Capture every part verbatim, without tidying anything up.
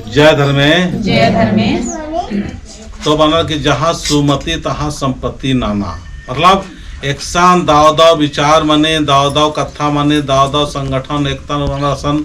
जय धर्मे। जय धर्मे। तो बअनर कि जहाँ सुमति तहाँ संपत्ति नाना। मतलब एकसन दव दव विचार मनी, दव दव कत्था मनी, दव दव संगठन एकतन बअनर असन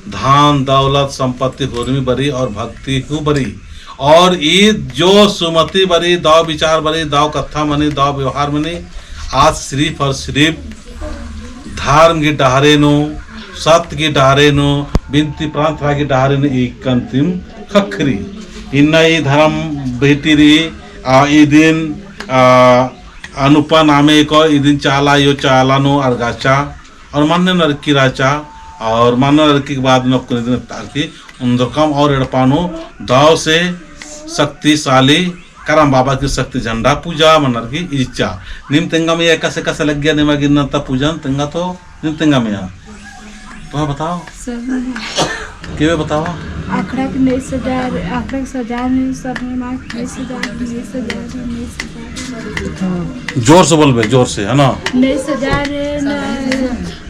धन, दौलत, संपत्ति हुरमी बरई और भक्ति हूँ बरई। और ई जो सुमति बरई, दव विचार बरई, दव कत्था मनी, दव व्यवहार मनी, आद सिरिफ और सिरिफ धर्म की डहरे नू, सत्य की डहरे नू, बिनती प्रार्थना की डहरे नू एकसन तिम ख़क्खरी। इन्ना ई धर्म बेटी रई, आ, इदिन, आ, अनुपा नामे को इदिन चाला अयो चाला नू अरगाचा, और मन्न नरकी रहचा, और मन्न नरकी के बाद नू अक्कुन इदिन अरकी उन्दरकम और एड़पा नू दव से शक्तिशाली करम बाबा की शक्ति झंडा पूजा मनर की इच्छा। नीम तेंगा मइय्याँ एकासे एकासे लग्गिया निमा गे इन्ना ता पूजन तेंगा तो नीम तेंगा मइय्याँ। तो बताओ। सब। केवे बताओ? अखड़ा के नई सजा रहे, अखड़ा के सजा रहे, सरना माँ के नई सजा रहे, नई सजा रहे, नई सजा रहे। जोर से बोलबे, जोर से, है ना? नई सजा रहे, ना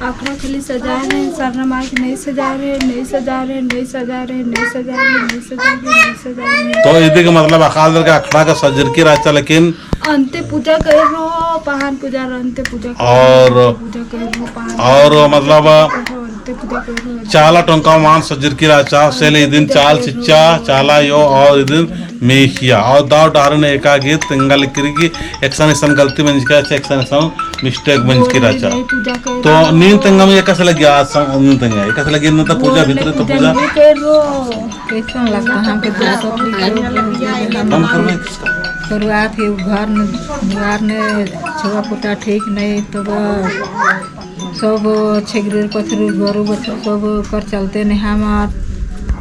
अखड़ा के लिए सजा रहे, सरना माँ के नई सजा रहे, नई सजा रहे, नई सजा रहे, नई सजा रहे, नई सजा रहे, नई सजा रहे। तो इदी के मतलब अख़आ लगदर कि अखड़ा का सजरकी रहचा, लेकिन अन्ते पूजा कर रहो, पहान पूजा रहो, अन्ते पूजा कर रहो, और अन्ते पूजा कर रहो, पहान और पूजा मतलब रहो, अन्ते पूजा कर रहो। चाला टोंका मान सजरकी रहचा, सेले इदिन चाल चिच्चा, चाला अयो और इदिन मेखिया और दव डहरे नू एका गे तेंगा लिक्करी की एकसन एकसन गलती मंजकी रहचा, एकसन एकसन mistake मंजकी रहचा। तो नीम तेंगा मइय्याँ एकासे लग्गिया, आज सम-, नीम तेंगा एकासे लग्गिया, इन्ना ता पूजा भीतरे तो पूजा। कैसन लगता हमके तो सब हम करबे किसका? शुरुआत ही घर न, द्वार न, छुआ पुता ठीक नहीं, तो सब छेगरी पथरी, गोरू बछरू सब कर चलते नेहा मत,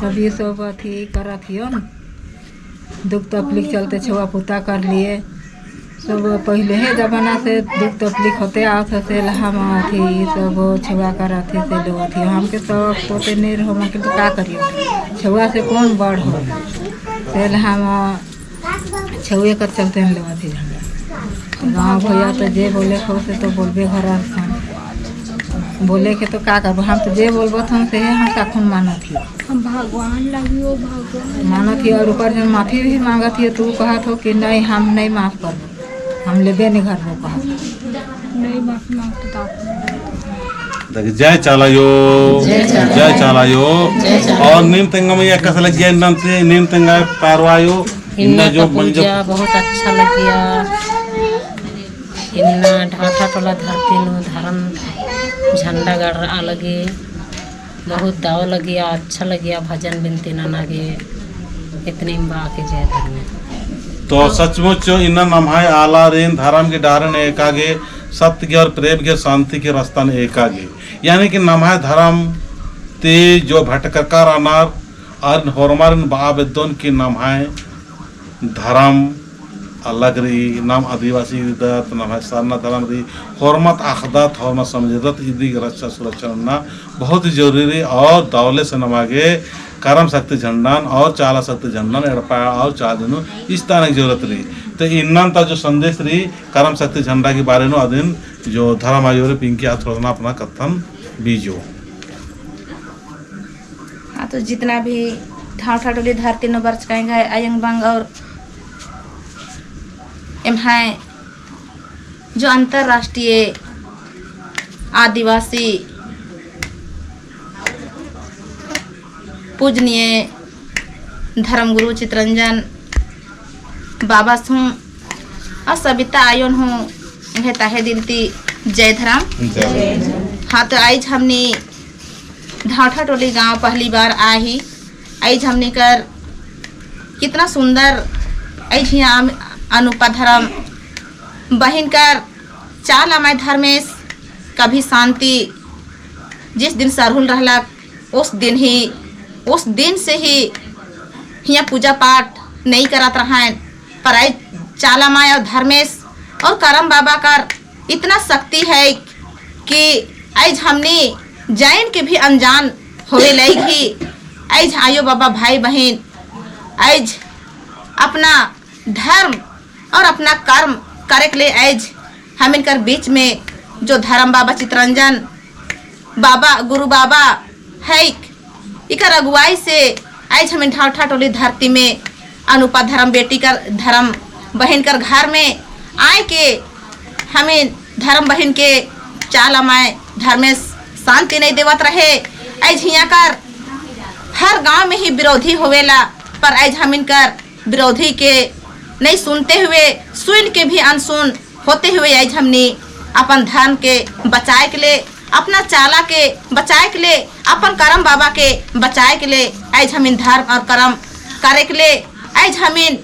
तभी सब अथी करत हियन। दुख तकलीफ चलते छुआ पुता कर लिए। सब पहिले हे जमाना से दुख तकलीफ होते आवत हसे, लहा मा अथी सब छुआ कर अथी से लेवत ही। हमके सब पोते नहीं रहो, हमके तो का करियो? छुआ से कौन बड़ हो? से लहा मा छुए कर चलते हैं लेवत ही झंडा। गाँव भैया तो जे बोले हो से तो बोलबे घर असन। बोले के तो का करबो, हम तो जे बोलबो थन से हम साखुन मानत ही। हम भगवान लगियो, भगवान मानत ही और ऊपर जन माफी भी मांगत ही, तू कहत हो कि नहीं, हम नहीं माफ करबो, हम लेबे नहीं करबो कहत। नहीं माफी मांगत तो आप देख, जय चाला अयो, जय चाला। जय चाला अयो। जय चाला। और नीम तेंगा मइय्याँ एकासे लग्गिया इन्ना ती, नीम तेंगा पारवा अयो, इन्ना इन्ना जो का मंजो पूजा बहुत अच्छा लग्गिया। इन्ना ढाठा टोला धरती नू धरम झंडा गड़रआ लगी। बहुत दव लगिया, अच्छा लगिया भजन बिनती नना गे। इतनी में बआ के जय धर्मे। तो सचमुच इन्ना नम्है आलारिन धरम के डहरेन एका गे, सत्य के और प्रेम के, शांति के रस्तान एका गे। यानी कि नम्है धरम ती जो भटकका रअनर, आरिन होरमारिन बआ बेद्दोन कि नम्है धरम अलग रई, नाम आदिवासी रअदत, नम्है सरना धरम रई, होरमत अख़दत, होरमत समझदत, इदी गे रक्षा सुरक्षा नन्ना बहुत ही जरूरी रई। और दव ले से नमा गे करम शक्ति झंडान और चाला शक्ति झंडान एड़पा और चाला नू इस्तान की जरूरत रई। तो इन्नन ता जो संदेश रई करम शक्ति झंडा के बारे नू अदिन जो धरम आयो रई पिंकी आ थोड़ा सा अपना कत्थन बीजो। हाँ, तो जितना भी ढाँव ठाटोली धरती नू बरचका एंग्है अयंग बंग और एम्है जो अंतर्राष्ट्रीय आदिवासी पूजनीय धर्मगुरु चितरंजन बाबस हूँ और सबिता आयोन हूँ एंग्है तहे दिल ती जय धरम। जय। हाँ, तो आइज हमनी ढाँव ठाटोली गाँव पहली बार आए ही। आइज हमनी कर कितना सुंदर, आइज हियाँ अनुपा धरम बहिन कर चाला माय धर्मेस कभी शांति जिस दिन सरहुल रहलक, उस दिन ही, उस दिन से ही हियाँ पूजा पाठ नहीं करत रहन, पर आइज चाला माय और धर्मेस और करम बाबा कर इतना शक्ति है कि आइज हमनी जाइन के भी अनजान होवे लायक ही। आइज आयो बाबा, भाई बहिन, आइज अपना धर्म और अपना कर्म करेक ले आइज हमिन कर बीच में जो धर्म बाबा चितरंजन बाबा, गुरु बाबा है, इकर अगुवाई से आइज हमिन ढालठा टोली धरती में अनुपा धरम बेटी कर, धरम बहिन कर घर में आय के हमिन धरम बहिन के चाला माय धर्मेस शांति नहीं देवत रहे। आइज हियाँ कर हर गांव में ही विरोधी होवेला, पर आइज हमिन कर विरोधी के नहीं सुनते हुए, सुन के भी अनसुन होते हुए आइज हमनी अपन धर्म के बचाए के ले, अपना चाला के बचाए के ले, अपन करम बाबा के बचाए के ले आइज हमिन धर्म और करम करे के ले आइज हमिन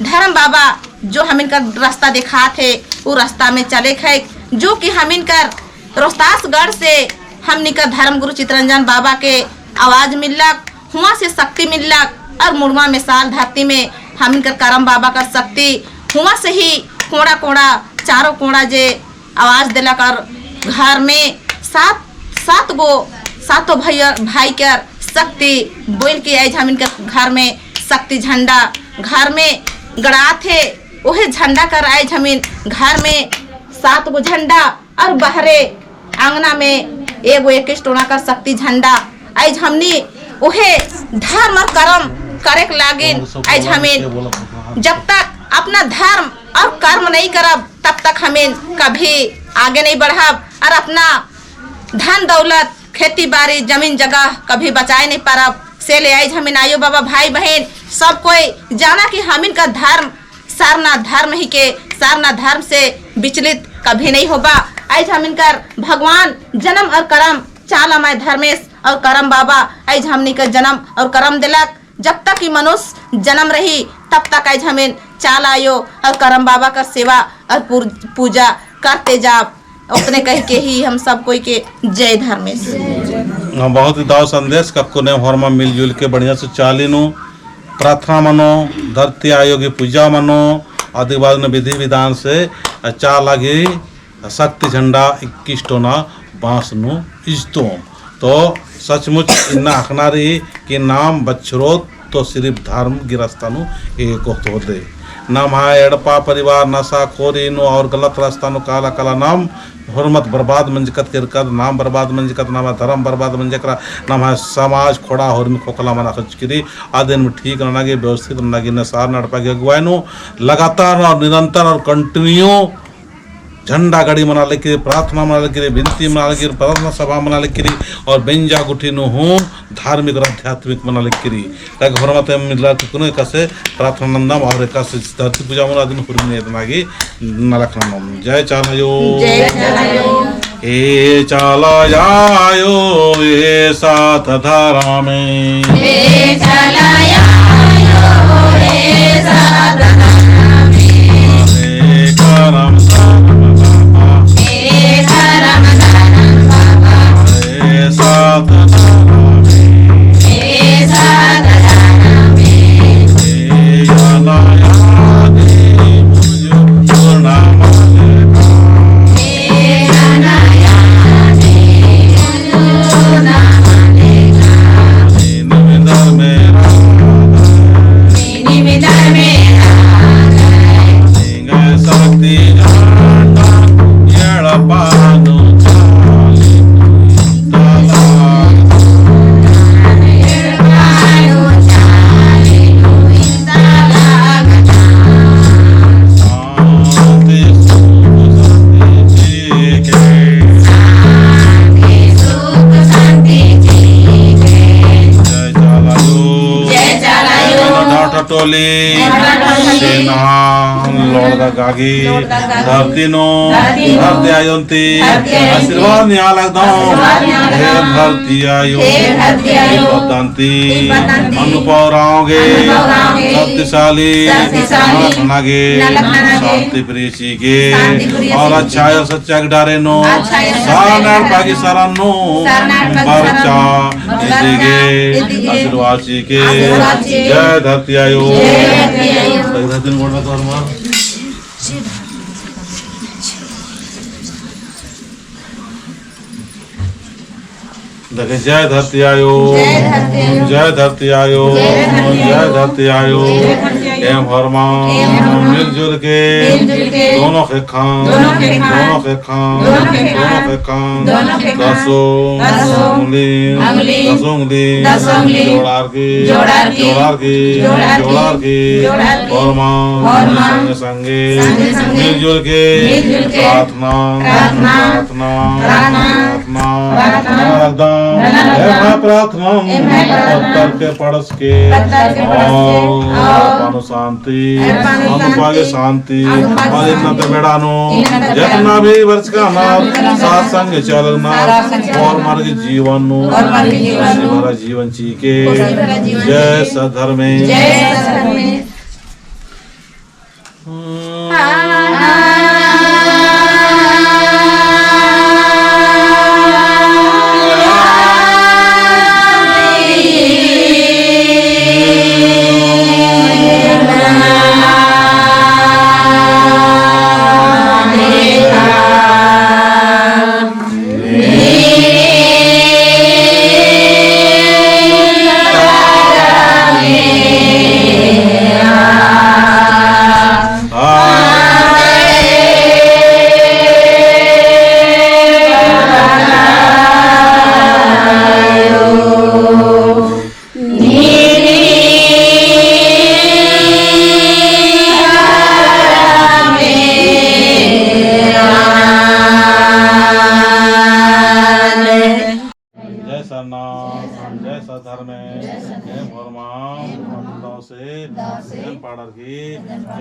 धर्म बाबा जो हमिन कर रास्ता देखात हे, उ रास्ता में चले खे, जो कि हमिन कर रोहतासगढ़ से हमनी कर धर्म गुरु चितरंजन बाबा के आवाज मिललक, हुआं से शक्ति मिललक और मुड़मा मेसाल धरती में हमिन कर करम बाबा कर शक्ति हुआं से ही कोड़ा कोड़ा, चारों कोड़ा जे आवाज देलक और घर में सात, सात गो, सातों भाई, भाई कर शक्ति बोल के आइज हमिन कर घर में शक्ति झंडा घर में गड़ात हे। ओहे झंडा कर आइज हमिन घर में सात गो झंडा और बहरे आंगना में एगो इक्कीस टोना कर शक्ति झंडा। आइज हमनी ओहे धर्म और करम करेक लागिन। आइज हमिन जब तक अपना धर्म और कर्म नहीं करब, तब तक हमिन कभी आगे नहीं बढ़ब और अपना धन दौलत, खेती बाड़ी, जमीन जगह कभी बचाए नहीं पारब। से ले आइज हमिन आयो बाबा, भाई बहिन, सब कोई जाना कि हमिन का धर्म सरना धर्म ही के, सरना धर्म से विचलित कभी नहीं होबा। आइज हमिन कर भगवान जनम और करम, चाला माय धर्मेस और करम बाबा आइज हमनी कर जनम और करम देलक। जब तक ई मनुष्य जनम रही, तब तक आइज हमिन चाला आयो और करम बाबा कर सेवा और पूर-, पूजा करते जाब। ओतने कह के ही हम सब कोई के जय धर्मेस। हाँ, बहुत ही दव संदेश। कक्को ने होरमा मिलजुल के बढ़िया से चाली नू प्रार्थना मनो, धरती आयो की पूजा मनो, अदि बाद नू विधि विधान से चाला की शक्ति झंडा इक्कीस टोना बांस नू इजतोम। तो सचमुच इन्ना अख़ना रई कि नाम बछरोत तो सिरिफ धर्म गिरस्ता नू एकोत होले। नम्है एड़पा परिवार नशाखोरी नू और गलत रस्ता नू काला काला नाम होरमत बर्बाद मंजकत केरकत, नाम बर्बाद मंजकत, नम्है धर्म बर्बाद मंजकरा, नम्है समाज खोड़ा होरमी खोखला मना खचकरी। अदिन ठीक नना गे, व्यवस्थित नना गे, इन्ना सरना एड़पा की अगुवाई नू लगातार और निरंतर और continue झंडा गड़ी मना लगी, प्रार्थना मना लगी, बिनती मना लगी, प्रार्थना सभा मना लगी और बेंजा गुट्ठी नू हूँ धार्मिक और आध्यात्मिक मना लगी। ताकि होरमत मिलर कुनु एकासे प्रार्थना नंदम और एकासे धरती पूजा मना दिन हुरमी एदना गे नलख नंदम। जय चाला आयो। जय चाला आयो। ए चाला आयो, ए सात धरमे। ए चाला आयो, ए सात धरमे। ए करम धरम बाबा। ए करम धरम बाबा। ए सात धरमे। ए सात धरमे। ए अनायादी मुझ पूर्णा मालिका। ए अनायादी मुझ पूर्णा मालिका। शांति सुख शांति चिके। शांति सुख शांति चिके। जय चाला आयो। जय चाला आयो। ढालठा टोली। ढालठा टोली। सेना लोड़गा गागी। लोड़गा गागी। धरती नू। धरती नू। धरती आयोन ती। धरती आयोन ती। आशीर्वाद नेआ लगदम। आशीर्वाद नेआ लगदम। हे धरती आयो। हे धरती आयो। तिब्बतन ती। तिब्बतन ती। अनुपा उराँव गे। अनुपा उराँव गे। शक्तिशाली। शक्तिशाली। नलख नना गे। नलख नना गे। शांति प्रिय चिके। शांति प्रिय चिके। और अच्छा और सच्चा के डहरे नू। अच्छा और सच्चा के डहरे नू। सरना एड़पा की शरण नू। सरना एड़पा की शरण नू। बरचा। बरचा। इदिगे। इदिगे। आशीर्वाद चिके। आशीर्वाद चिके। जय धरती आयो। जय धरती आयो। सही धरती गोड़ में तोर मार। देखे, जय धरती आयो। जय धरती आयो। जय धरती आयो। जय धरती आयो। जय धरती आयो। एम होरमा, एम होरमा, मिलजुल के, मिलजुल के, दोनों ख़ेक्खन, दोनों ख़ेक्खन, दोनों ख़ेक्खन, दोनों ख़ेक्खन, दोनों ख़ेक्खन, दोनों ख़ेक्खन, दसों, दसों, अंगुली, अंगुली, दसों अंगुली, दसों अंगुली, जोड़ार की, जोड़ार की, जोड़ार की, जोड़ार की, जोड़ार की, जोड़ार की, होरमा, होरमा, संगे संगे, संगे संगे, मिलजुल के, मिलजुल के, प्रार्थना, प्रार्थना, प्रार्थना, प्रार्थना, प्रार्थना, प्रार्थना, प्रार्थना, एम्है प्रार्थना, एम्है प्रार्थना, पत्तर के पढ़स के, पत्तर के पढ़स के, और, और, अपन शांति, अपन शांति, अम्पा गे शांति, अम्पा गे शांति, और इन्ना ते बेड़ा नू, इन्ना ते बेड़ा नू, जेतना भी बरचका ना, साथ संग चलना, साथ संग चलना, होरमर गे जीवन नू, होरमर गे जीवन नू, खुशी भरा जीवन चिके, खुशी भरा जीवन चिके, जय सत धर्मेस। जय सत धर्मेस। जय सरना, जय सत धर्मेस, एम होरमर, एम होरमर, दव से, एम पाड़र की,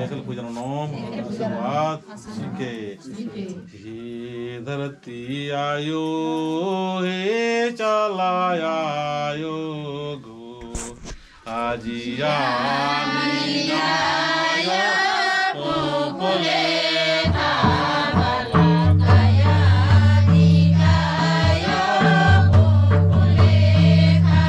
एकल पूजन नू आशीर्वाद चिके। हे धरती आयो, हे चाला आयो गो, आजिया नीना आयो, पोपोले था भला काया, नीना आयो, पोपोले था।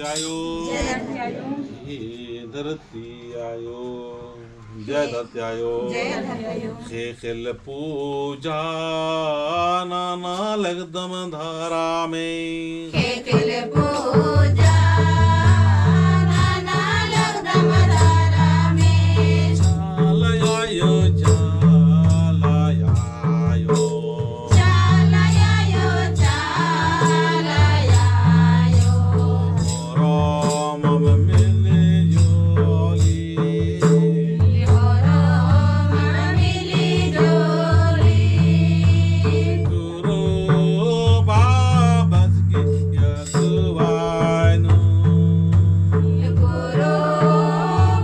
आयो। जय धरती आयो। हे धरती आयो। जय धरती आयो। जय धरती आयो। ख़ेख़ेल पूजा नना लगदम धरामे। ख़ेख़ेल पूजा नना लगदम धरामे। चाला आयो, चाला आयो। चाला आयो, चाला आयो। होरमम मिली जुली। होरमम मिली जुली। गुरु बाबस की अगुवाई नू। गुरु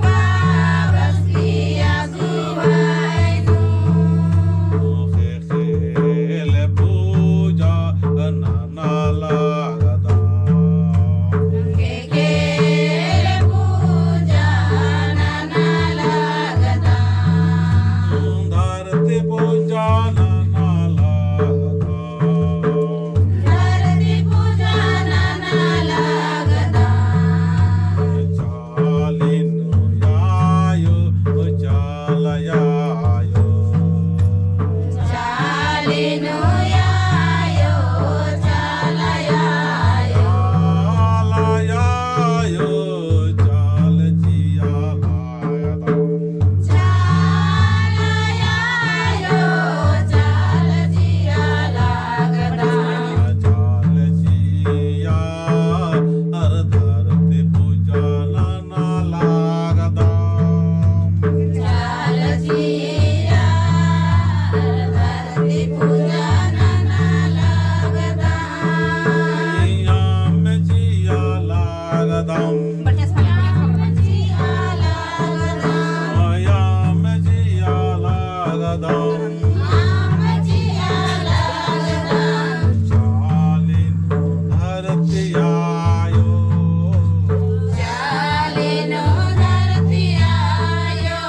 बाबस की अगुवाई नू। ख़ेख़ेल पूजा नना लगदम। ख़ेख़ेल पूजा नना लगदम। धरती पूजा नना लगदम। धरती पूजा नना लगदम। चाली नू आयो, चाला आयो। चाली नू आयो, चाला आयो। चाला आयो, चाला चिआ लगदम। चाला आयो, चाला चिआ लगदम। चाला चिआ, अर धरती पूजा नना लगदम। चाला चिआ, अर धरती पूजा नना लगदम। याम चिआ लगदम। बढ़िया से बोलो। याम चिआ लगदम। याम चिआ लगदम। याम चिआ लगदम। चाली नू धरती आयो। चाली नू धरती आयो।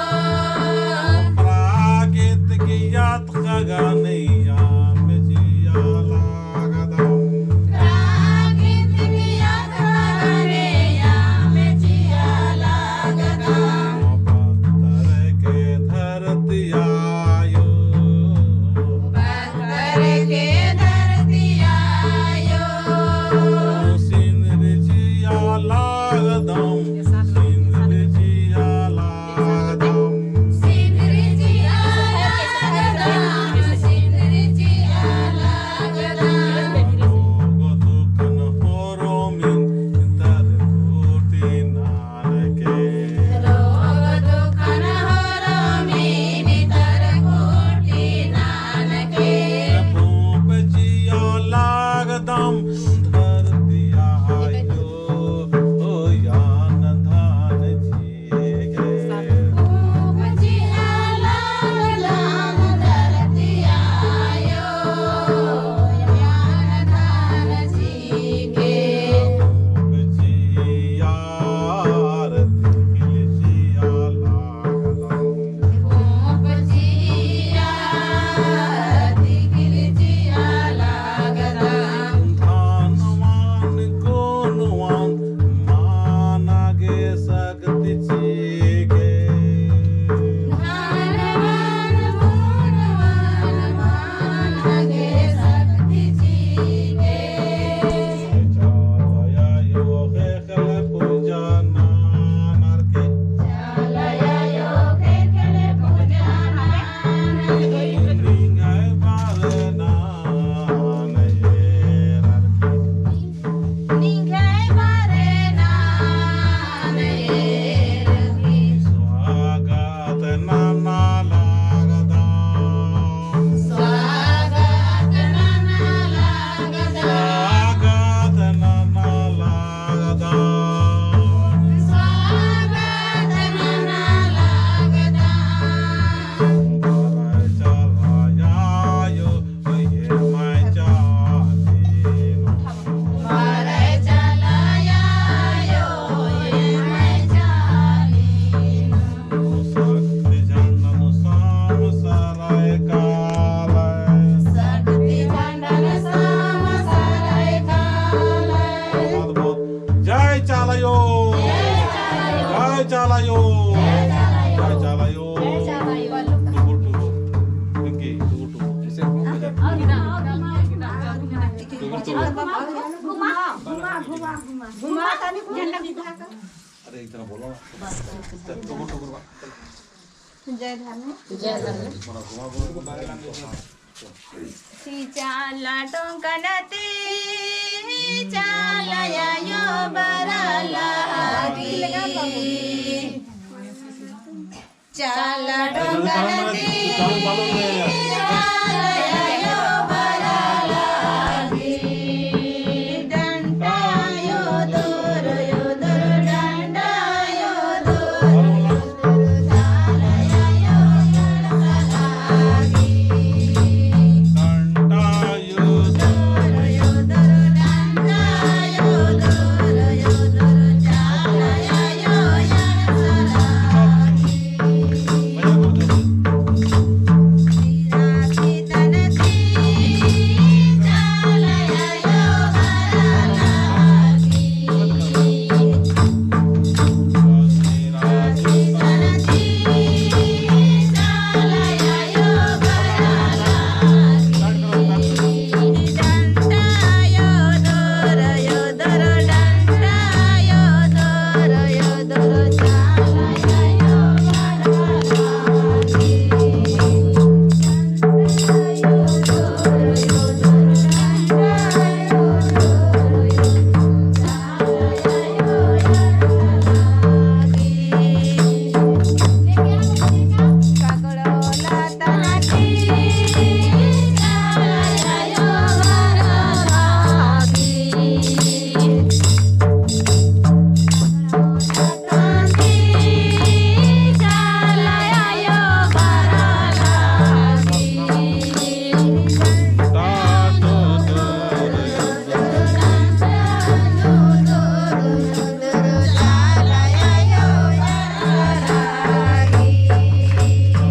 प्राकृतिक याद ख़गनैया में चिआ लगदम। प्राकृतिक याद ख़गनैया चाला आयो। जय चाला आयो। जय चाला आयो। टुकुर टुकुर। पिंकी, टुकुर टुकुर। ऐसे टुकुर टुकुर। घुमा, घुमा, घुमा, घुमा। घुमा, तनी घुमा। अरे, इतना बोलो ना। टुकुर टुकुर। जय धर्मेस। जय धर्मेस। चाला टोंका नती, चाला आयो बरआ लगी। चाला टोंका नती,